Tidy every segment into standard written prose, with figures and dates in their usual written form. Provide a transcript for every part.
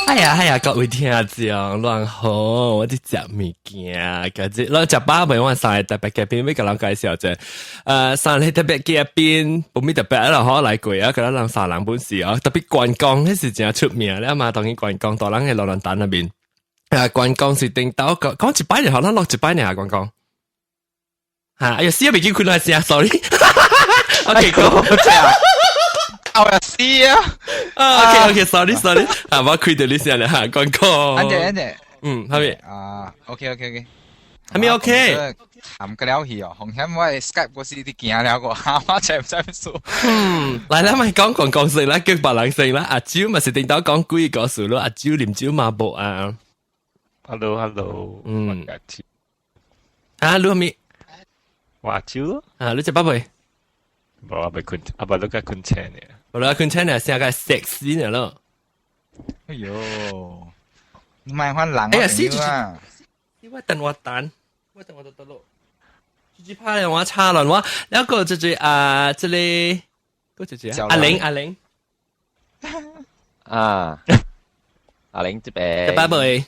哎呀哎呀，各位聽眾，亂好，我佇食物件，今日咱食飽未？我三个特別嘉賓欲共人介紹者，三个特別嘉賓，無咩特別啦，嗬，來過啊，佮咱人三人本事啊，特別關公，彼是誠出名咧嘛，當然關公，大人嘅羅蘭丹那邊，關公是頂頭講講一擺就好，咱錄一擺爾關公。嚇，哎呀，死啊，袂記開來聲，sorry。OK，講。我又死啊！啊，OK OK，sorry sorry，啊，我開到你聲啦，嚇，關公。安姐安姐，嗯，係咪？啊，OK OK OK，係咪 OK？含個了去哦，紅險我 Skype 嗰時啲驚了個，我真唔知點數。嗯，來啦，咪講講講先啦，叫別人先啦。阿蕉咪是頂頭講幾個數咯，阿蕉啉酒嘛無啊。 Hello Hello，啊，你係咪？我阿蕉咯。啊，你食飽未？無啊，未睏，啊，無你較睏醒呢。無啦，睏醒呢，聲個 sexy 呢咯。哎喲，唔係看人哎呀，死就是，我等我等，我等我得得咯。就是怕人我插亂我，那個就是啊，這裡，個就是阿玲阿玲。啊，阿玲這邊。食飽未？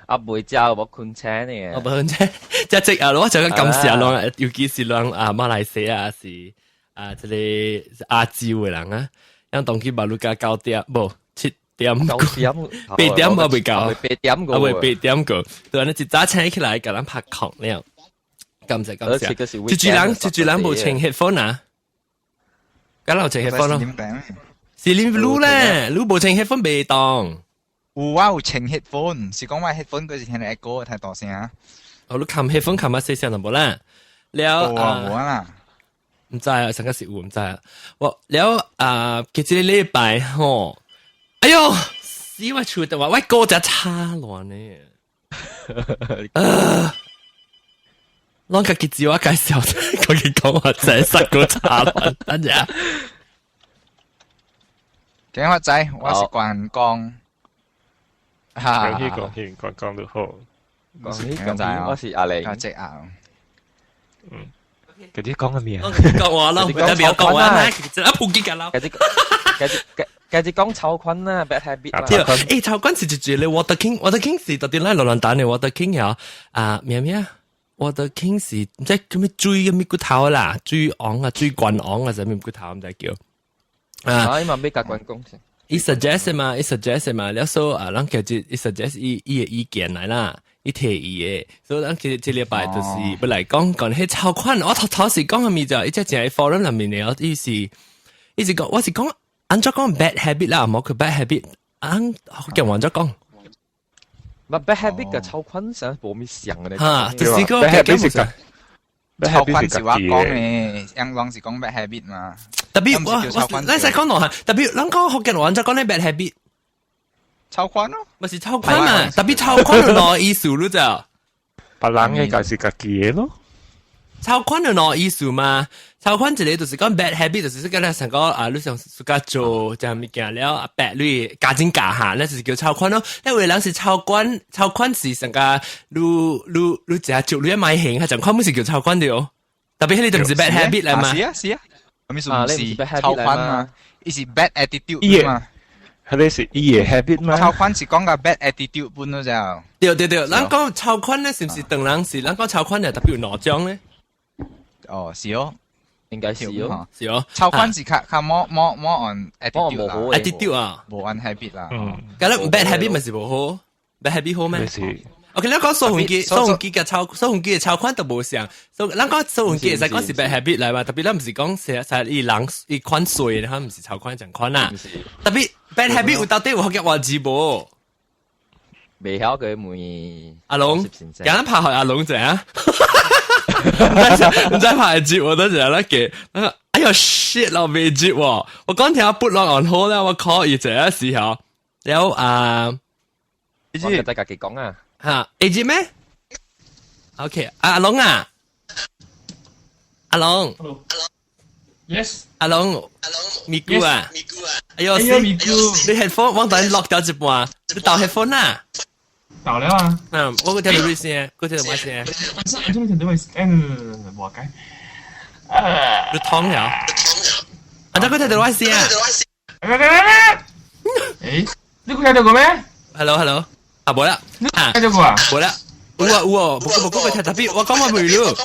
啊，未食，無睏醒呢。我無睏醒，這這啊，我就講感謝咯，尤其是咱啊馬來西亞是啊，這個亞洲的人啊，像當去馬六甲9點，無7點， 9點， 8點我未到，8點過，啊未8點過，對啊，你一早醒起來，共咱拍空了，感謝感謝。這主人這主人無穿 headphone 啊，敢有穿 headphone 咯？是你擼咧，你無穿 headphone 袂當。有我有穿 headphone，是講我 headphone 嗰時聽到歌太大聲。哦，你冚 headphone 冚啊細聲就無啦。了啊，無啊。毋知啊，上個是有毋知啊。我了啊，其實禮拜吼，哎喲，死我出的話，我歌就差亂呢。啊！攏家己自我介紹，佢哋講話真係實個差亂，等陣。點我知，我是關公。講起講起，講講都好。講起講起，我是阿玲。隻啊。嗯。嗰啲講個咩啊？講話咯，特別講話啦，啊普及㗎啦。繼續繼續繼續講臭菌啦，bad habit 啦。對，誒，臭菌是一隻咧，Water King，Water King 是特別來羅蘭丹嘅 Water King 呀，啊咩咩啊？Water King 是唔知叫咩水咩骨頭啦，水王啊，水關王啊，啥物骨頭毋知叫。啊，伊嘛欲共關公先。伊 suggest 嘛，伊 suggest 嘛，了所啊，咱其實伊 suggest 伊伊的意見來啦，伊提議的，所以咱其實這禮拜就是欲來講講彼臭款，我頭頭是講啥物就，伊只正喺 forum 內面的，伊是伊是講，我是講按怎講 bad habit 啦，無佢 bad habit，按福建話按怎講？嘛 bad habit 佮臭款啥無物像的咧。哈，就是個 bad habit 是個臭款是我講的，樣攏是講 bad habit 嘛。特別我我，咱使講落下，特別咱講福建話按怎講咧 bad habit？臭款咯，咪是臭款嘛？特別臭款有兩意思你知？別人嘅就是家己的咯。臭款有兩意思嘛？臭款一個就是講 bad habit，就是講咧成個啊，你想自家做這物件了啊，白你加緊加下，那就是叫臭款咯。因為人是臭款，臭款是成個你你你食做你買型，係種款不是叫臭款的哦。特別彼個就毋是 bad habit 來嘛？是啊是啊，啥物事毋是臭款嘛？伊是 bad attitude 嘛？彼個是伊的 habit 嘛？臭款是講個 bad attitude 本咯就。對對對，咱講臭款咧，是毋是當人是？咱講臭款就特別有兩種咧。哦，是哦，應該是哦，是哦。臭款是較較 more more more on attitude 啦，attitude 啊，無 on habit 啦。嗯，咁咧 bad habit 咪是無好，bad habit 好咩？是。 OK，你講掃魂機，掃魂機佮臭，掃魂機的臭款都無像。所以咱講掃魂機會使講是 bad habit 來嘛？特別咱毋是講是是伊人伊款衰，他毋是臭款這款啦。特別 bad habit 有到底有福建話字無？袂曉佢問阿龍，今日拍予阿龍者啊？毋知拍會接我等陣啦嘅，哎呀 shit 咯，未接喎！我講聽 put 落 on hold 啦，我 call 伊這時候，了啊，我在家己講啊。哈，會接咩？OK，阿龍啊，阿龍，Yes，阿龍，阿龍，咪咕啊，哎喲，咪咕，你 headphone 我等落掉一半，你倒 headphone 啊？倒了啊。嗯，我閣聽到你聲，閣聽到我聲。但是聽到我聲，無解。你通了？啊，這閣聽到我聲。誒，你聽到過咩？？Hello hello，啊無啦，啊聽到過啊？無啦，有啊有啊，無過無過個聽特別，我講我袂了，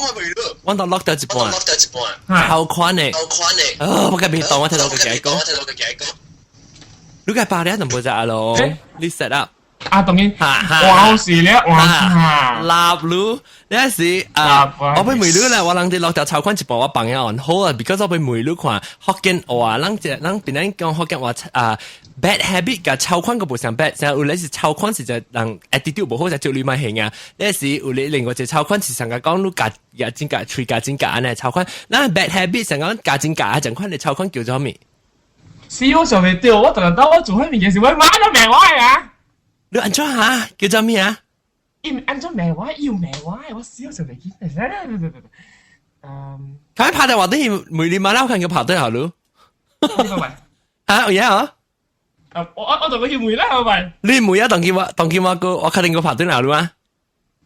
我到落掉一半，超寬的，啊我個未當我聽到個解講，你個把了就無只阿龍，你 set up。啊，當然，哇是咧，哇，立路，你是啊，我俾問你啦，我人哋落條草款一部我朋友好啊，because 我俾問你看福建話，咱這咱邊咱講福建話啊，bad habit 佮草款個無相 bad，像有咧是草款是就人 attitude 無好就照你咪行啊，你是有咧另外一個草款是上個講你夾也真夾喙夾真夾按呢草款，咱 bad habit 上講夾真夾啊，這款的草款叫做咩？是我上未對，我突然當我做開物件時，我媽都命我啊！你按怎哈？叫做咩啊？伊按怎命我？伊有命我，我死我上未記。嗯，佢拍電話都係每年晚啦，我看佢拍對下咯。嚇，有啊？我同佢叫梅啦，係咪？你梅啊？當佢話當佢話個，我確定佢拍對下咯啊？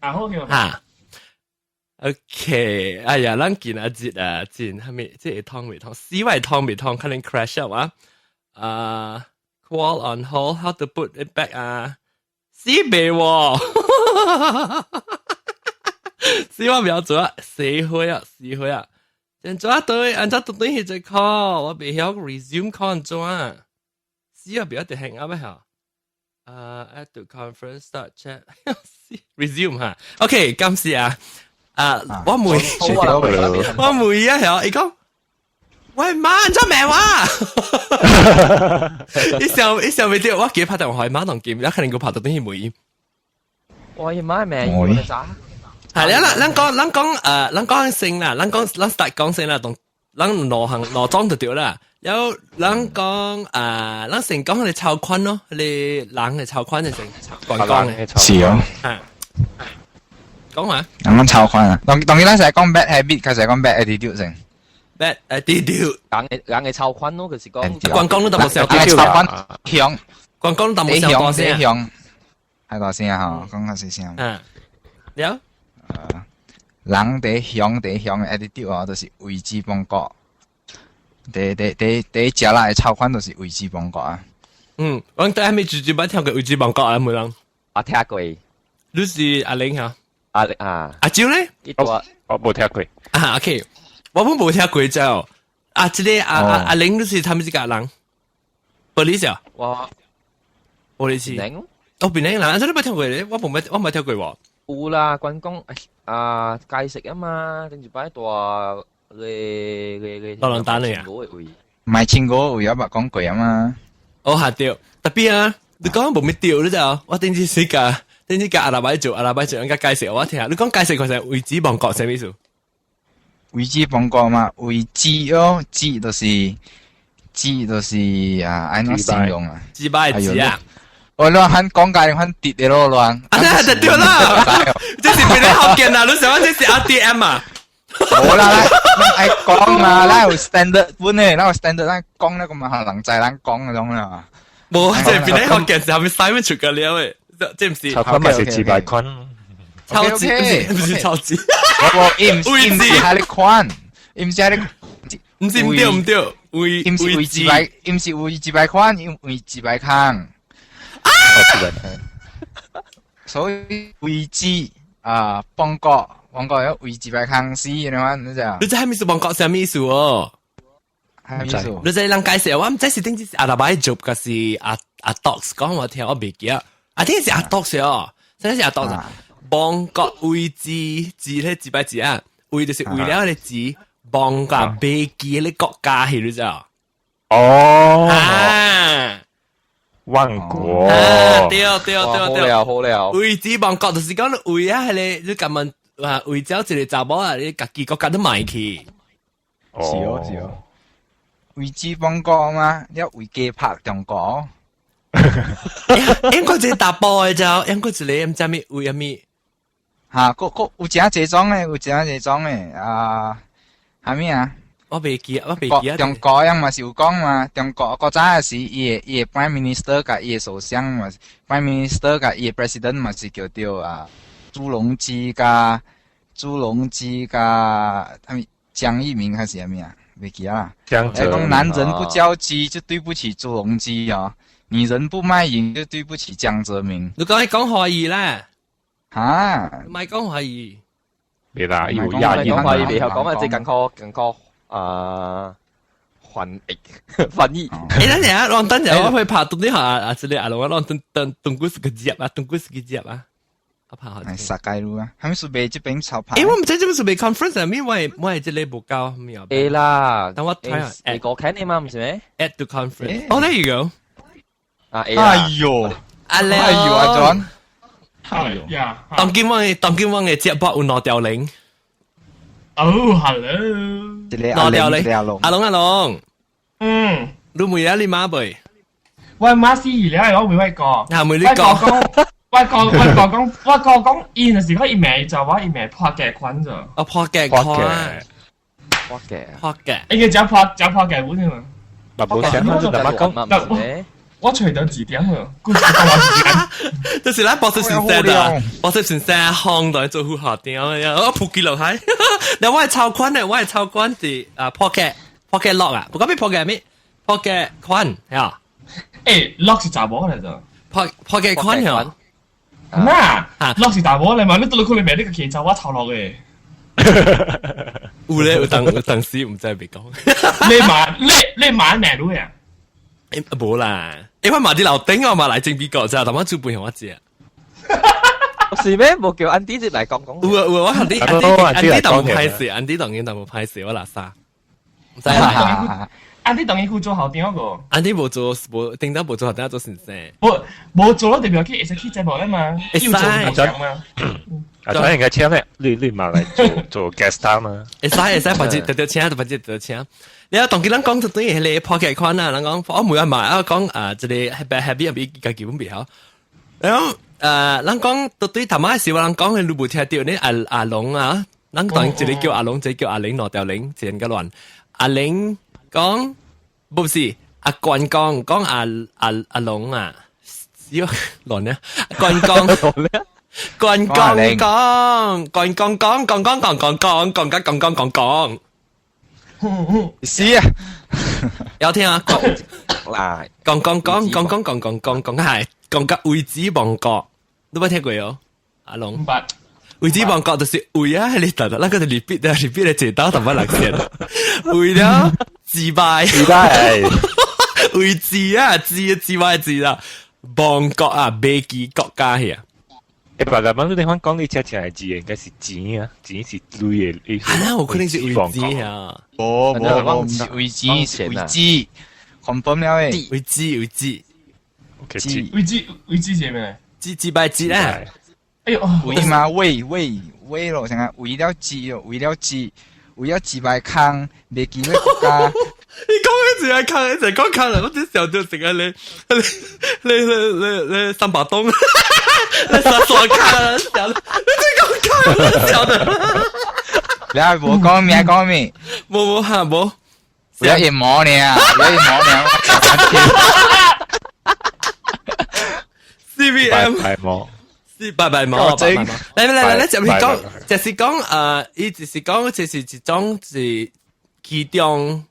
啊好嘅。嚇。OK，哎呀，咱今仔日啊，真係咪？這個通未通？死位通未通？可能 crash 啊！啊，call on hold，how to put it back 啊？死未喎！死我不要做啊！死灰啊！死灰啊！真做對，按照對對去 call，我未曉 resume call 怎啊？死啊！不要得 hang up 嚇！啊，add to conference start chat resume 嚇。OK，感謝啊！啊，我問，我問啊，係伊講，喂媽，你做咩話？伊想伊想未對，我記得拍電話，媽同見，一肯定個拍到等於問。我媽咩？我咋？係啦，咱講咱講誒，咱講先啦，咱講咱 start 講先啦，同咱羅行羅裝就對啦。有咱講誒，咱先講你超寬咯，你人嘅超寬就成講講嘅。是哦。嚇。講話。啱啱超寬啊！當當然咱成日講 bad habit，佢成日講 bad attitude 先。 bad attitude。人嘅人嘅超寬咯，就是講。關講都特別少。超寬響。關講都特別少大聲。響。係大聲啊！嗬，講較細聲。嗯。了。人佇鄉佇鄉的 attitude 哦，就是位置亡國。佇佇佇佇食啦的草款，就是位置亡國啊。嗯，我對還沒直接捌聽過位置亡國啊，沒人。我聽過。你是阿玲嚇？阿啊。阿蕉咧？我無聽過。啊，OK，我本無聽過就。啊，這個阿阿阿玲你是他們這個人？玻璃小。我。玻璃是。哦，檳城人，啊，這你捌聽過咧？我無捌，我捌聽過喎。有啦，關公啊，解釋啊嘛，跟住擺大個個個。老人單嚟啊！唔係千個位，我捌講過啊嘛。哦，下對，特別啊，你講無咩對你知道？我頂次時間，頂次教阿拉伯做，阿拉伯做人家解釋我聽。你講解釋佢係位置亡國啥意思？位置亡國嘛，位置哦，字就是字就是啊，按怎形容啊？字擺字啊！我亂喊講解，喊跌的咯亂。啊，這就對啦，這是邊個福建啊？你想講這是 RTM 啊？冇啦，咱愛講啊，咱有 standard 本的，咱有 standard，咱講那個嘛，人知咱講嗰種啦。冇，這邊個福建是後面 Simon 出個料的，這唔是。超寬咪是幾百款。超級唔是超級。我伊唔是係你款，伊唔是係你，唔是唔對唔對，位伊唔是位幾百，伊唔是位幾百款，伊位幾百空。啊！所以位置啊，邦國。亡國有位置擺空死，你話你知啊？你知係咪是亡國啥物意思哦？啥意思？你知人解釋，我毋知是頂次阿拉伯做，還是阿阿 Docs 講我聽，我袂記啊。啊，聽是阿 Docs 哦，真是阿 Docs。亡國位置字咧字擺字啊，位就是為了個字，亡國袂記咧國家去，你知啊？哦。啊！亡國。啊，對對對對。好了好了。位置亡國就是講你為啊，係個你咁問。啊，為咗一個查某啊，你家己國家都賣去。是哦是哦。位置亡國嘛，你為家拍中國。應該一個大埔的就，應該一個毋知咩為啥物。哈，閣閣有誠濟種的，有誠濟種的啊，啥物啊？我袂記，我袂記啊。中國樣嘛是有講嘛，中國古早時伊的伊的 Prime Minister 佮伊的首相嘛，Prime Minister 佮伊的 President 嘛是叫做啊朱鎔基佮朱鎔基佮啥物江一鳴還是啥物啊？袂記啊。江澤講男人不叫雞就對不起朱鎔基哦。你人不賣淫就對不起江澤民。你講係講華語啦，嚇？唔係講華語。未啦，要講廿華語，未曉講啊，即係更加更加啊翻譯翻譯。欸，等陣啊，我等陣我去拍到啲下啊，這裡阿龍我等等等古是個接啊，等古是個接啊。我拍好。係殺雞路啊，係咪是賣這邊抄牌？欸，我唔知這邊是賣 conference 啊，咩我我係這裡無交咩啊？會啦，等我睇下。你個 can 你嘛，唔是咩？Add to conference。哦，there you go。啊，哎呦，阿靚，哎呦，阿 John。係呀。當今我嘅節目有兩條零。哦，hello。兩條零。阿龍阿龍。嗯。你問下你媽未？我媽死了，我未喂過。啊，未你講。我講我講我講，伊若是講伊名就我伊名破嘅款咋。哦，破嘅款。破嘅。破嘅。應該講破講破嘅本添嘛。冇想就特別講。我揣到字典啊，故事講我時間。就是咱博士先生啊，博士先生行到做副校長，我普及落去。那我係超款的，我係超款是啊破嘅破嘅 lock 啊，不過咩破嘅咩破嘅款呀？欸，lock 是查某來咋？破破嘅款呀？嗱，lock 是查某來嘛？你倒落可能名你個其查我頭落嘅。有咧，有當有當時唔知未講。你買你你買名女啊？欸，無啦，因為嘛佇樓頂我嘛來正美國咋，但我煮飯予我食。是咩？無叫安迪入來講講。有啊有啊，我安迪安迪安迪當無歹勢，安迪當然當無歹勢，我垃圾。毋知啦。安迪當然去做校長個。安迪無做無，頂當無做校長做先生。無無做咯，代表去會使去節目啦嘛。會使。阿張應該請咧，你你嘛來做做 guest star 嘛？會使會使，反正特特請，反正特請。你啊，當佢咱講就等於迄個破嘅款啊，人講我每日買啊講啊，這個 happy happy 比家基本袂曉。然後咱講到對頭仔時，我人講你無聽到呢阿阿龍啊，咱當一個叫阿龍，一個叫阿玲，兩條玲，一個亂。阿玲講，不是阿關講講阿阿阿龍啊，喲亂呢？關講關講講關講講講講講講講講講講講講。死啊！有聽啊？講講講講講講講講講講係講甲位置亡國，你捌聽過哦？阿龍，位置亡國就是位啊，你得得，那個是 repeat 啊，repeat 咧一刀淡薄六線，為了自敗，自敗，位置啊，自自敗自啦，亡國啊，危機國家去啊。欸，白日問你講講你真正係字應該是錢啊，錢是鐳的意思。啊，有可能是位置啊。無無無，是位置，位置，confirm 了誒。位置位置，OK，位置位置是咩？字字敗字咧。哎呦，位嘛位位位咯，成個為了字哦，為了字，為了自敗坑，未記得國家。你講緊自敗坑，你成講坑啦，我只時候就成個你你你你你三百東。你傻傻看，小的，你這個看，小的。你係無講咩講咩？無無哈無。有一毛呢，有一毛呢。 C V M。白毛。是白白毛，白白毛。來來來，來，就是講，就是講，伊就是講，這是一種是其中。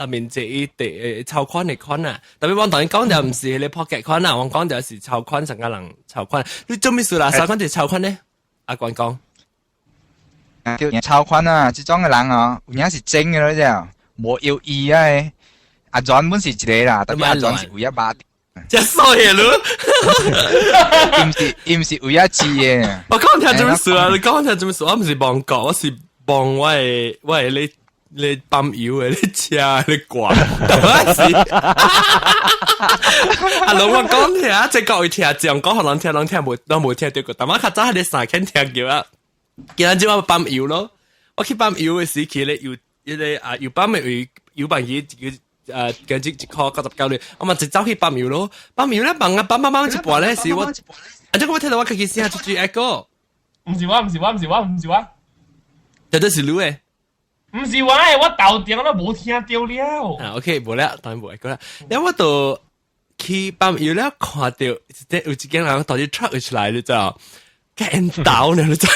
內面這一地籌款的款啊，特別我當然講就毋是迄個破格款啊，我講就是籌款上個人籌款。你做咩事啦？啥款是籌款呢？阿關講，叫籌款啊！這種的人哦，有影是真的咯，啫，無要意啊！阿專本是一個啦，特別阿專是為一把，真衰啊！你，伊毋是伊毋是為一字的。我講聽做咩事啊？你講聽做咩事？我毋是亡國，我是亡我的我的你。你泵油的，你車你掛，但是阿龍我講聽，這各位聽眾講，予人聽，人聽無，攏無聽著過。但我較早喺你三間聽著啊，今日這我泵油咯。我去泵油的時期咧，油迄個啊油泵的位油泵機一個跟住1塊99咧，我嘛就走去泵油咯。泵油咧，泵啊泵泵泵一半咧是我，啊這個我聽到我家己聲一句 echo，毋是我，毋是我，毋是我，毋是我，這都是你的。毋是我的，我頭頂都無聽著了。啊，OK，無了，當然無會過啦。了我就去泵油了，看著有一間人帶啲 truck 出來，你知道？佮煙頭呢，你知？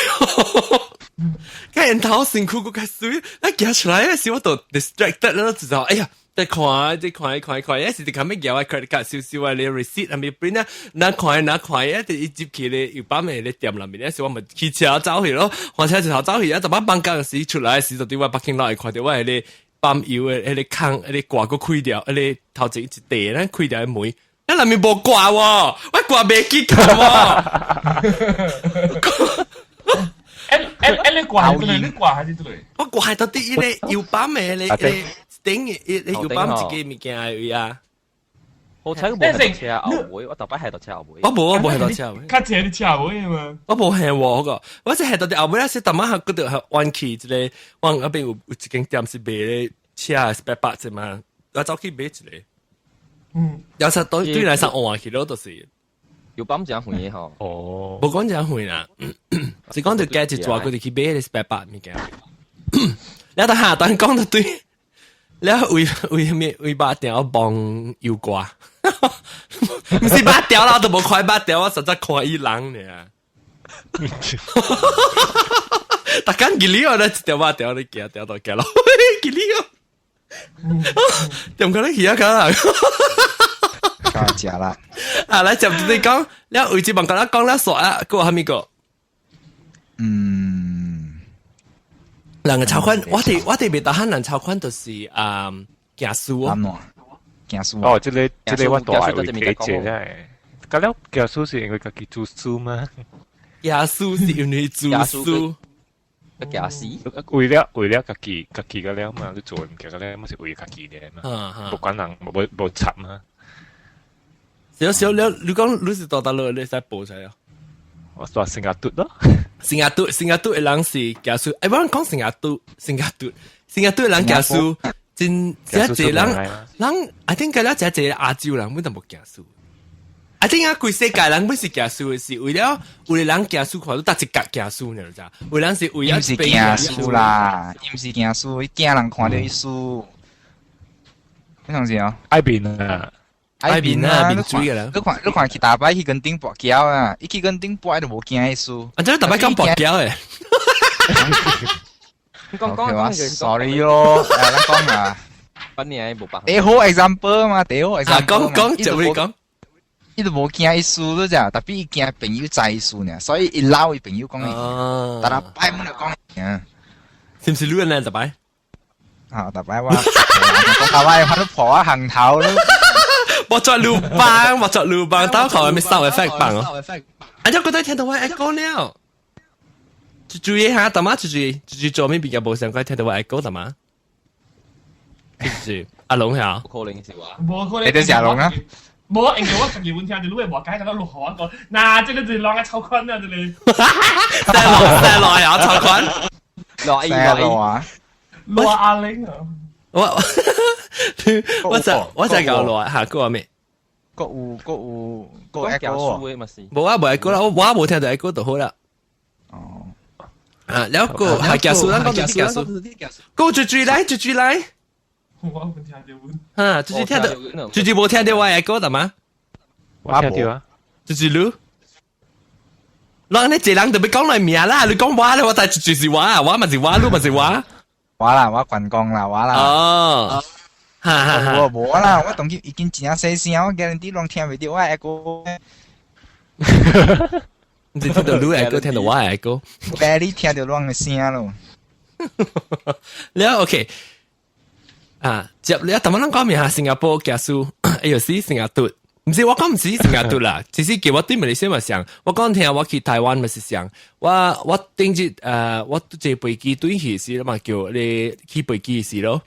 佮煙頭身軀閣較媠，咱行出來的時我就 distracted 了，就知道，哎呀，你看，你看，看看，一時你咁樣叫啊 credit card 少少啊，你 receipt 係咪 print 啊？嗱看，嗱看，一直一接起咧，油泵嘅咧店內面，一時我咪騎車走去咯，換車一頭走去，一陣擺放工時出來時就對我 parking lot 會看到我迄個泵油的彼个空，彼个蓋閣開掉，彼个頭前一塊咱開掉的門，咱內面無掛喎，我掛袂記得喎。誒誒誒，你掛係對，你掛還是對？我掛係到底彼个油泵的彼個頂的，彼個油泵一個物件的位啊。好彩我無係車後尾，我特擺係到車後尾。我無，我無係到車後尾。較濟你車尾嘛？我無係喎，嗰個，我是係到底後尾啊，是淡仔嗰度係彎去一個，我嗰邊有一間店是賣咧車 spare parts 啫嘛，我走去買一個。有時對對來上換去咯，就是。油泵真遠吼。哦。無講真遠啦，是講就加一抓佢哋去買個 spare part 物件。你等下等講到對，你為為咩為肉條幫油掛？毋是肉條啦，我都無看肉條，我實在看伊人爾。逐工記哩哦，你一條肉條你行條到行落，記哩哦。點解你去啊？可能？夠食啦！啊，來接住你講，你位置問甲我講了煞啊，閣有蝦米個？人嘅籌款，我哋袂得閒人籌款就是啊，行書哦。行書。哦，這個我大會記者咧。咁了，行書是因為家己做書嗎？行書是因為做書。行書。為了家己個了嘛，你做物件個了，嘛是為家己的嘛。無管人無無插嘛。少少你你講你是到大陸，你使報出來啊？我說新加坡咯。新加坡新加坡的人是行書，欸，我講新加坡新加坡新加坡的人行書，真真濟人人，I think 個了真濟亞洲人本就無行書。I think 啊，規世界人本是行書的是為了有的人行書看到逐一角行書，你知無？有人是為了伊毋是驚輸啦，伊毋是驚輸，伊驚人看著伊輸。你相信啊？愛面啊！愛面啊，面水嘅啦。你看去逐擺去墾丁跋筊啊，伊去墾丁跋就無驚伊輸。啊，這逐擺講跋筊的。講講講，sorry 咯，咱講啊。反正無辦。第好 example 嘛，第好 example。講講就會講。伊都無驚伊輸了咋，tapi 伊驚朋友知伊輸呢，所以伊鬧伊朋友講伊，逐擺滿就講伊。是毋是你呢？逐擺？啊，逐擺我，講逐擺我都破我行頭咯。我做魯班，我做魯班，當口咪 sound effect 棒哦。啊，就覺得聽到我 echo 了。注意下，大媽注意注意做咩比較無相關，聽到我 echo 大媽。是阿龍係可能是我。無可能。你哋食龍啊？無，因為我家己阮聽著，你會無解，個落雨我講，嗱，這個就是攏愛抽款啊，這個。細落細落又抽款，落落啊，落阿玲啊。我就搞落下個咩？閣有閣有閣有 echo 的嘛是。無啊，無 echo 啦，我無聽到 echo 就好啦。哦。啊，了個係結束啦，講到結束。個追追來，追追來。我無聽到。啊，追追聽到，追追無聽到我 echo 得嗎？我聽到啊。追追你。人你這人就欲講來名啦，你講我咧，我但係就是我，我嘛是我，你嘛是我。我啦，我慣講啦，我啦。哦。哈哈哈！無無啦，我當今已經真細聲，我 guarantee 攏聽袂著我 echo。你聽到你 echo，聽到我 echo。你聽到攏的聲咯。了 OK。啊，接你啊，頭先咱講咩啊？新加坡駕駛，哎呦，是新加坡，毋是我講毋是新加坡啦，其實叫我對馬來西亞嘛像，我講聽我去台灣嘛是像，我頂日我坐飛機轉去時嘛叫你去飛機時咯。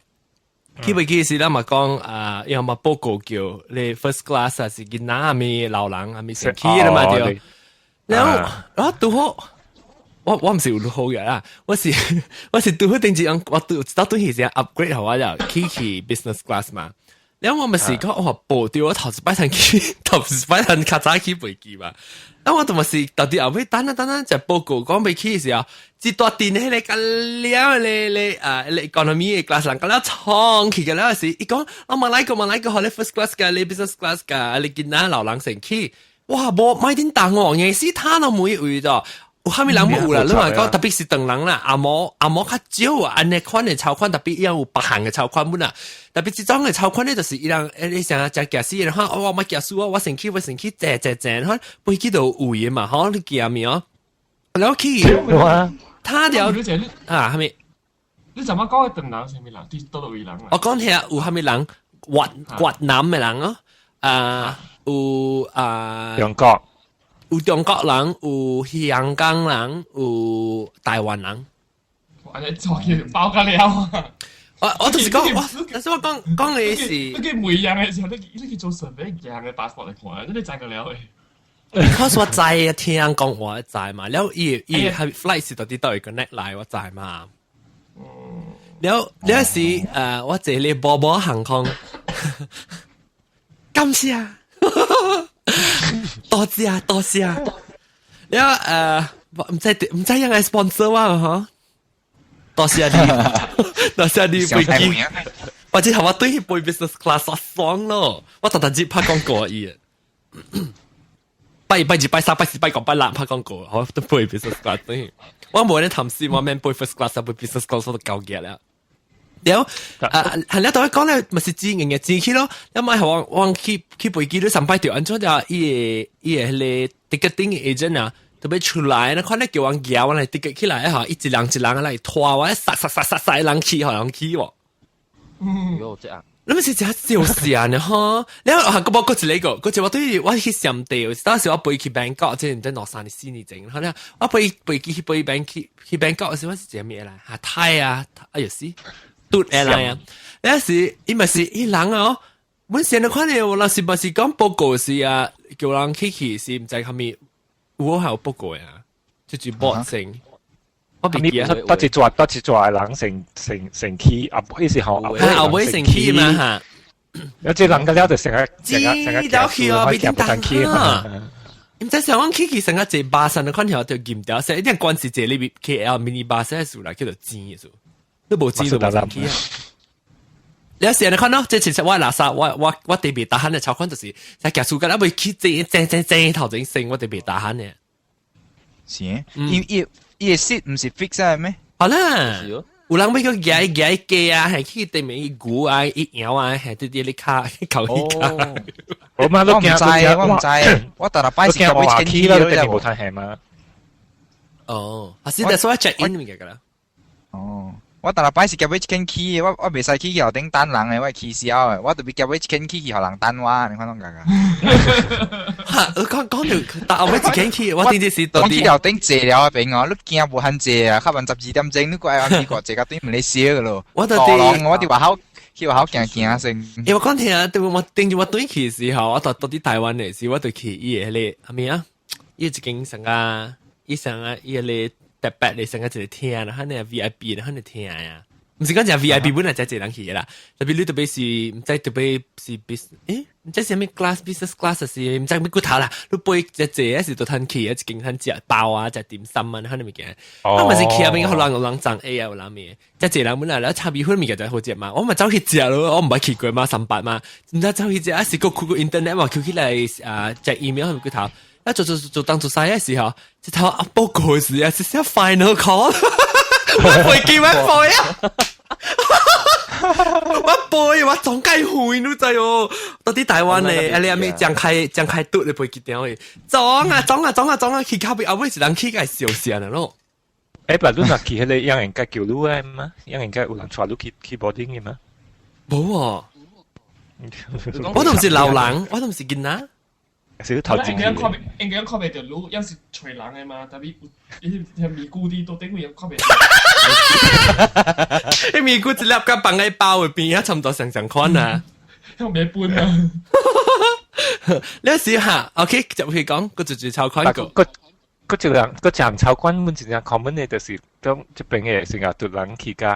去飛機時，咱嘛講啊，伊嘛報告叫你 first class 啊，是囡仔啊，咪老人啊，咪先去啦嘛對。然後我拄好，我毋是有好嘅啦，我是拄好頂日我拄到轉去時 upgrade 好我就去 business class 嘛。然後我咪是講我報掉我頭一擺通去，頭一擺通較早去飛機嘛。啊，我就嘛是到底後尾等啊等啊，就報告講欲去的時候，一大陣彼个甲了咧咧啊，咧 economy 的 class 人甲了衝去個了時，伊講我馬來個馬來個，予你 first class 共你 business class 共，你囡仔老人先去。哇，無買叮當哦，硬死他都每位咗。有蝦米人冇有啦，你話講特別是唐人啦，紅毛紅毛較少啊，按呢款的籌款特別有別項的籌款本啊，特別這種的籌款咧，就是伊人誒，你成日食駕駛的話，我冇駕駛啊，我先去我先去坐坐坐，看飛機都有位的嘛，吼，你記啊未哦？然後去，他條啊，蝦米？你怎麼講的唐人啥物人？佇佗位人啊？我講聽有蝦米人？越越南的人哦，啊有啊，中國。有中國人，有香港人，有台灣人。我你做嘢包個了啊！我就是講，我但是我講講的是，你去每樣的時候，你去做準備樣的 passport 來看，你知個了的。 Because 我知啊，聽人講話知嘛，了伊伊係 flight 是到底到一個 net 來，我知嘛。了了是我坐咧波波航空，感謝。多謝多謝，了唔知應該 sponsor 我嗬？多謝你，多謝你飛機，或者係我對佢飛 business class 爽咯，我特特接拍廣告伊，拜二拜二拜三拜四拜五拜六拍廣告，我都飛 business class 對，我冇人談事，我免飛 first class，飛 business class 我都夠嘅啦。了啊，係咧，同佢講咧，咪是錢硬嘅錢去咯。因為我我去去飛機都上擺條，按怎就伊個伊個彼個 ticketing agent 啊，特別出來，那看咧叫人夾我來 ticket 起來嚇，一人一人來拖我，殺殺殺殺殺人去，好人去喎。嗯，喲，這啊，你咪是真笑死啊！呢吼，了後個無閣一個，閣一我對我去暹地，當時我飛去 Bangkok，即係毋知兩三年四年前，好咧，我飛飛機去飛 Bang 去去 Bangkok 時，我是食咩啦？啊泰啊，哎呦死！嘟 airline 啊！那時伊咪是伊人哦，阮先咧看咧，我那時咪是講報告是啊，叫人去去是毋知啥物，有係有報告啊，就是報成。我袂記啊。得一撮人成成成去啊，彼時候後尾成去嘛嚇。有這人個了就成個成個成個知去哦，別點去啊！毋知上講去去成個坐巴士，看條就驗掉，成一定關是坐你 KL mini bus 數來叫做錢的數。都無錢都無去啊！你時你看咯，這其實我垃圾，我特別 tahan 的籌款就是，在結束個，我未去坐坐坐坐頭前先，我特別 tahan 的。是，伊伊伊個 seat 毋是 fix 的咩？好啦，有人欲去夾夾機啊，係去對面一牛啊，一搖啊，係啲啲你卡靠一卡。我嘛都唔知，我唔知，我特特擺是夾要去啦，對面無太係嘛。哦，啊是，但係我 check in 物件噶啦。哦。我逐禮擺是夾欲一間起的，我袂使去橋頂等人的，我會起痟的，我特別夾欲一間起去予人等我，你看攏共個。哈，我講講到但後尾一間起，我頂這是到底。講去橋頂坐了邊哦，你驚無限坐啊，較晚12點鐘，你過來去過坐到對面咧燒個咯。我到底我佇外口去外口行行先。因為我講聽啊，對我頂住我轉去的時候，我到到佇台灣的時，我就去伊個彼個啥物啊？伊一間啥個，伊啥個伊個特別的啥個一個廳啦，彼個 VIP 啦，彼個廳呀。毋是講食 VIP 本來才濟人去的啦，特別你特別是毋知特別是 business，欸，毋知啥物 class business class 是毋知啥物骨頭啦，你飛一坐是都通去，一間通食包啊，食點心啊，彼個物件。我嘛是去後面予人有人送 A 啊，有人咩？遮濟人本來咧炒米粉物件就好食嘛，我嘛走去食咯，我毋捌去過嘛，三八嘛，毋知走去食，啊是閣開個 internet 嘛，扣起來啊，食 email 彼骨頭，啊做做做當做晒的時候，這頭啊報告時啊，是寫 final call。我飛機我飛啊！我飛我總計飛，你知哦？到底台灣的，啊你阿咩張開張開嘟的飛機場的，撞啊撞啊撞啊撞啊，去靠邊後尾一人去共笑死了咯。欸，但你若去彼個樣應該叫你的嗎？樣應該有人帶你去去 boarding 的嗎？無哦，我都毋是老人，我都毋是囡仔。是頭前。應該看應該看袂著路，抑是揣人的嘛？特別有迄咪咕啲都頂位看袂。迄咪咕一粒佮放喺包入邊，差毋多相相款啊。遐袂分啊。你試下，OK，就去講，閣一隻籌款個。閣閣一個人，閣一項籌款，阮一個 common 的，就是當這邊的新加坡人去共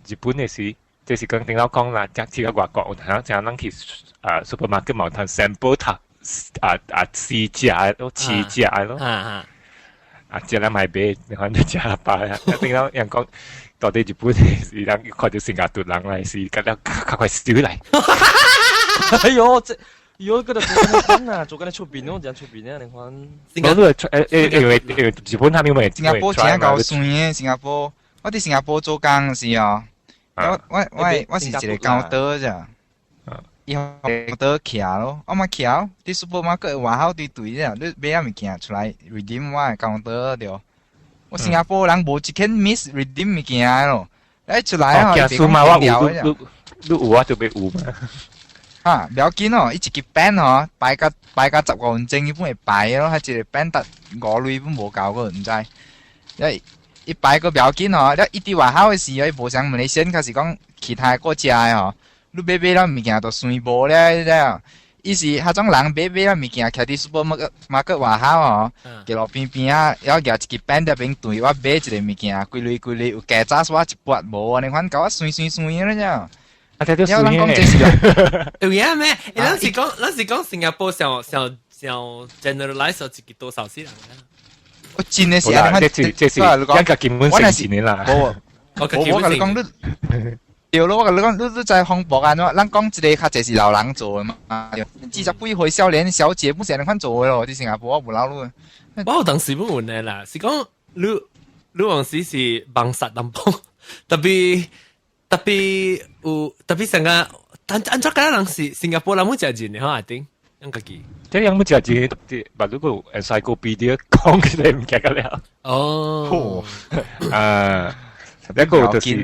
日本的時，就是講頂頭講啦，去到外國有通誠人去啊 supermarket 嘛有通 sample 讀啊啊試食咯，試食咯。啊食了買買，反正食飽啊。頂頭人講，到底日本的是人看著新加坡人來是，覺得較快燒來。哎喲，這喲，嗰度做緊款啊，做緊出邊咯，就出邊啊，你看。我都係因為日本他們咪新加坡真夠酸嘅，新加坡，我佇新加坡做工時哦，我是一個 counter 咋，伊 counter 徛咯，我嘛徛，佇 supermarket 外口對對咋，你買啊物件出來 redeem 我的 counter 對。我新加坡人無一間 miss redeem 物件咯，一出來哦，驚輸嘛，我有你你有啊就欲有嘛。啊，不要緊哦，伊一支 pen 哦，擺甲15分鐘，伊本會擺咯，還一個 pen 得5鐳本無夠個，毋知。伊伊擺個不要緊哦，你伊佇外口的時，伊無像馬來西亞，較是講其他國家的吼，你買買了物件都算無了了。伊是彼種人買買了物件，徛佇 supermarket 外口吼，街路邊邊仔，然後舉一支 pen 佇邊對我買一個物件，幾鐳幾鐳有加早我一撥無，按呢款共我算算算了了。啊，這都算嘅。有影咩？咱是講新加坡上上上 generalize 一個多少死人啊？我真的是啊！這是一個基本性錢啦。無，我我共你講你，對咯，我共你講，你你知風暴按怎？咱講一個較濟是老人做的嘛。20幾歲少年小姐不是按呢款做的咯？佇新加坡我無老路。我有當時要問的啦，是講你你往時是幫殺淡薄，特別有特別成個，但按怎講人是新加坡人冇食人的吼，阿丁，咱家己。這樣冇食人，把如果 encyclopedia 講起來唔記得了。哦，啊，一個就是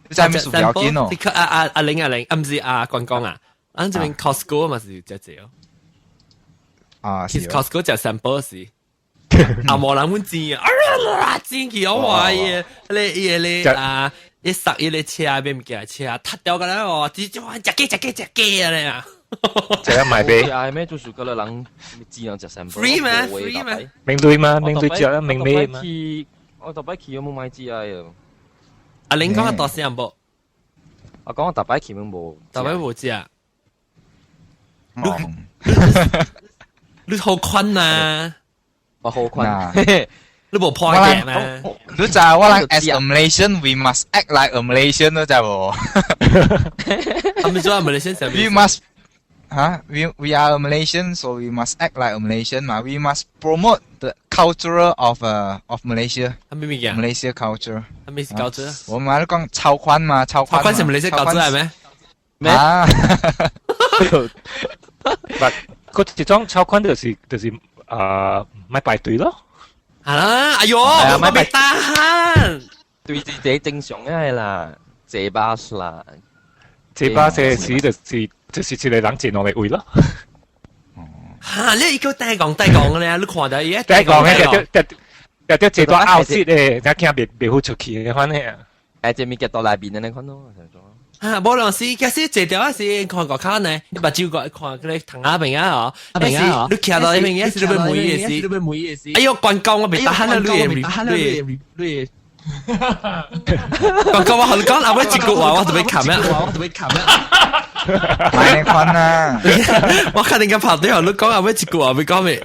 真係唔要緊哦。阿阿阿玲阿玲，啊唔是阿關公啊，咱這邊 Costco 嘛是食濟哦。啊，其實 Costco 食 sample 是。啊，無人阮錢啊，啊，錢去我話伊，咧伊個咧啊。一塞伊個車買物件車，踢掉個啦哦，直接話食雞食雞食雞啊咧啊！食一賣俾。係咩？就是嗰個人只能食三 free 咩？free 咩？明對嘛？明對食啊，明咩嘛？我特擺去有冇買紙啊？阿玲講個大聲無？我講我特擺去冇無，特擺無食。你好困啊！我好困。你無破鏡咩？你知我人 as a Malaysian we must act like a Malaysian，你知無？係咪做 Malaysian？ We must 嚇，we are a Malaysian, so we must act like a Malaysian 嘛。We must promote the culture of Malaysia。係咩物件？Malaysia culture。係咩 culture？我們喺度講超寬嘛，超寬。超寬是 Malaysia culture 係咩？咩啊？唔，嗰一種超寬就是啊，咪排隊咯。係啦，哎喲，我未得閒。對自己正常嘅啦，坐巴士啦，坐巴士時就是一個人坐兩個位咯。嚇！你一個帶講帶講嘅咧，你看到伊帶講嘅就就就坐到後室嘅，才驚袂好出去嘅款嘅。誒，這物件到內邊嘅你看咯。啊！無論是假使坐掉時看外口呢，你目睭個看嗰個唐仔邊啊，嗬，你徛到那邊時，你欲問的時，你欲問的時，哎喲，關公我袂得閒啊，你會你會，關公我予你講，後尾一句話我就欲冚啊，我就欲冚啊，買你看啊！我肯定個拍對，你講後尾一句話欲講咩？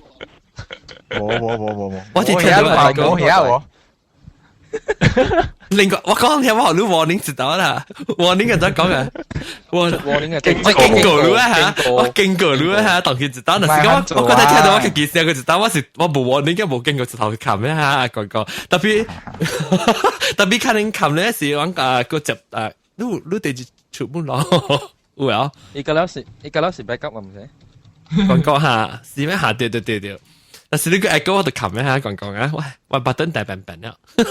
無無無無無，我只聽到無遐無。另外，我講聽我予你 warning 一道啦，warning 係怎講啊？我 warning 係我警告你啊嚇，我警告你啊嚇，當佢一道，但是我覺得聽到我自己聲佢一道，我是我無 warning，無警告一頭冚咩嚇，講講特別特別可能冚咧是我啊個接啊，你第一出門咯，有啊？伊個了是 backup 唔是？講講下，是咩下？對對對對。但是你個 echo 我就冚一下講講啊，喂，我把燈大笨笨了，我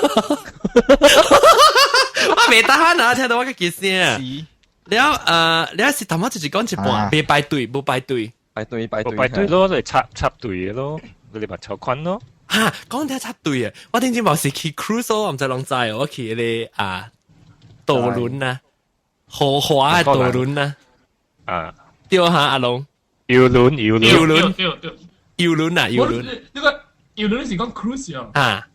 未得閒啊，聽到我個幾聲。了了是頭先就是講一半，袂排隊，無排隊，排隊排隊，排隊咯，就插插隊嘅咯，你咪抽款咯。嚇，講聽插隊啊！我頂前無是去 cruise 我毋知攏知，我去迄個啊渡輪啊，豪華的渡輪啊，啊，對哈阿龍，遊輪遊輪遊輪對對。遊輪啊，遊輪。呢個遊輪是講 cruise 啊？啊。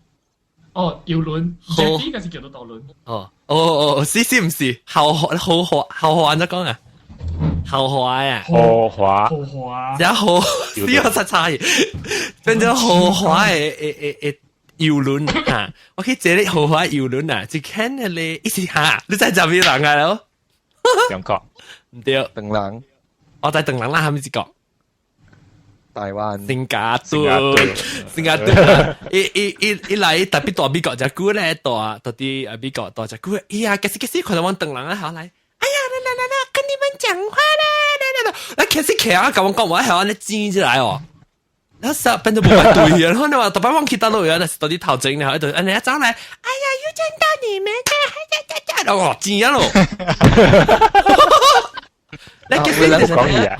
哦，遊輪，這啲個是叫做渡輪。哦哦哦，是是毋是？豪華豪華豪華按怎講啊？豪華啊！豪華豪華，然後呢個實差異，變咗豪華的遊輪啊！我去坐咧豪華遊輪啊，就看咧一時嚇，你知啥物人啊？咯？中國毋對，唐人。我在等人啦，係咪這個？台灣、新加坡、新加坡，伊伊伊伊來特別蹛美國遮久咧，蹛到佇啊美國蹛遮久，哎呀，其實其實看到阮唐人啊，好來，哎呀，來來來來，跟你們講話啦，來來來，來開始徛啊，共阮講話，係按呢剪起來哦。那時變到無法對啊！然後你話特別往其他路啊，那是到底頭前，然後喺度，按呢一走來，哎呀，又見到你們啦，哈哈哈！哦，剪啊咯！你其實講嘢啊？